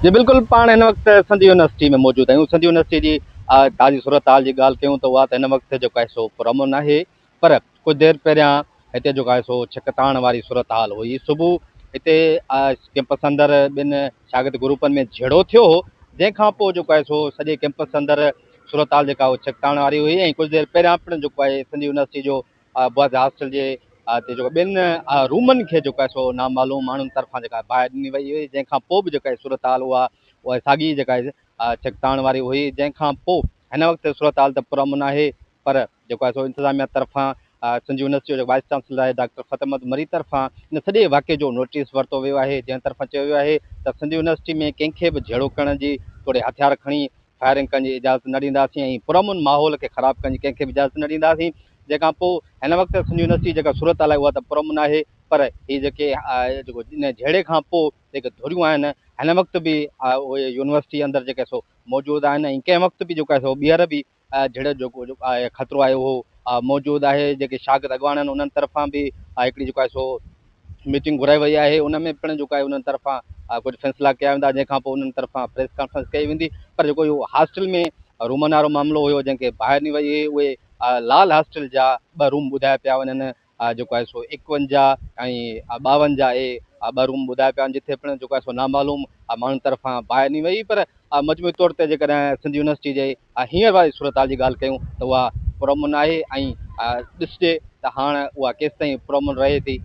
جي بلڪل پاڻ هن وقت سنڌ يونيورسٽي ۾ موجود آهيون. سنڌ يونيورسٽي جي تازي صورتحال جي ڳالهه ڪيون ته اها ته هن وقت جيڪو آهي سو پرامن آهي پر ڪجهه دير پهريان هتي جيڪو آهي سو ڇڪتاڻ واري صورتحال هئي. صبح هتي ڪيمپس اندر ٻن شاگرد گروپن ۾ جهيڙو ٿيو هو جنهن کان پوء جيڪو آهي سو سڄي ڪيمپس اندر صورتحال جيڪا اها ڇڪتاڻ واري هئي ۽ ڪجهه دير پهريان پڻ جيڪو آهي سنڌ يونيورسٽي جو بوائز هاسٽل جي تي جيڪو ٻن رومن کي جيڪو آهي سو نامعلوم ماڻهن طرفان جيڪا باهه ڏني وئي هئي جنهن کان پوء به جيڪا صورتحال اها اها ساڳي جيڪا ڇڪتاڻ واري هئي جنهن کان پوء هن وقت صورتحال ته پرامن آهي پر جيڪو آهي سو انتظاميا طرفان سنڌ يونيورسٽي جو جيڪو وائيس چانسلر آهي ڊاڪٽر فتح محمد مري طرفان ان سڄي واقعي جو نوٽيس ورتو ويو آهي جنهن طرفان چيو ويو آهي ته سنڌ يونيورسٽي ۾ ڪنهن کي به جهيڙو ڪرڻ جي توڙي هٿيار کڻي فائرنگ ڪرڻ جي اجازت نه ڏينداسين ۽ پرامن ماحول کي خراب ڪرڻ جي ڪنهن کي به اجازت نه ڏينداسين جنهن کان پوء هن وقت سنڌ يونيورسٽي جي جيڪا صورتحال آهي اها ته پرامن آهي پر هي جيڪي جيڪو ان جهيڙي کان پوء جيڪي ڌريون آهن هن وقت به اهي يونيورسٽي اندر جيڪي سو موجود آهن ۽ ڪنهن وقت به جيڪو آهي سو ٻيهر به جهيڙي جو جيڪو آهي خطرو آهي اهو موجود آهي جيڪي شاگرد اڳواڻ آهن انهن طرفان به هڪڙي جيڪو آهي سو ميٽنگ گهرائي وئي آهي ان ۾ پڻ جيڪو آهي انهن طرفان ڪجهه فيصلا ڪيا ويندا جنهن کان پوء انهن طرفان پريس ڪانفرنس ڪئي ويندي پر جيڪو اهو هاسٽل ۾ رومن وارو معاملو هيو جنهن کي باهه ڏني وئي هئي اهي لال هاسٽل جا ٻه روم ٻڌايا پيا وڃن جيڪو آهي سو ايڪونجاهه ۽ ٻاونجاهه اي ٻه روم ٻڌايا پيا وڃن جتي پڻ جيڪو آهي سو نامعلوم ماڻهن طرفان باهه ڏني وئي پر مجموعي طور تي جيڪڏهن سنڌ يونيورسٽي جي هينئر واري صورتحال جي ڳالهه ڪيون ته اها پرامن آهي ۽ ڏسجي ته هاڻ اها ڪيستائين پرامن رهي ٿي.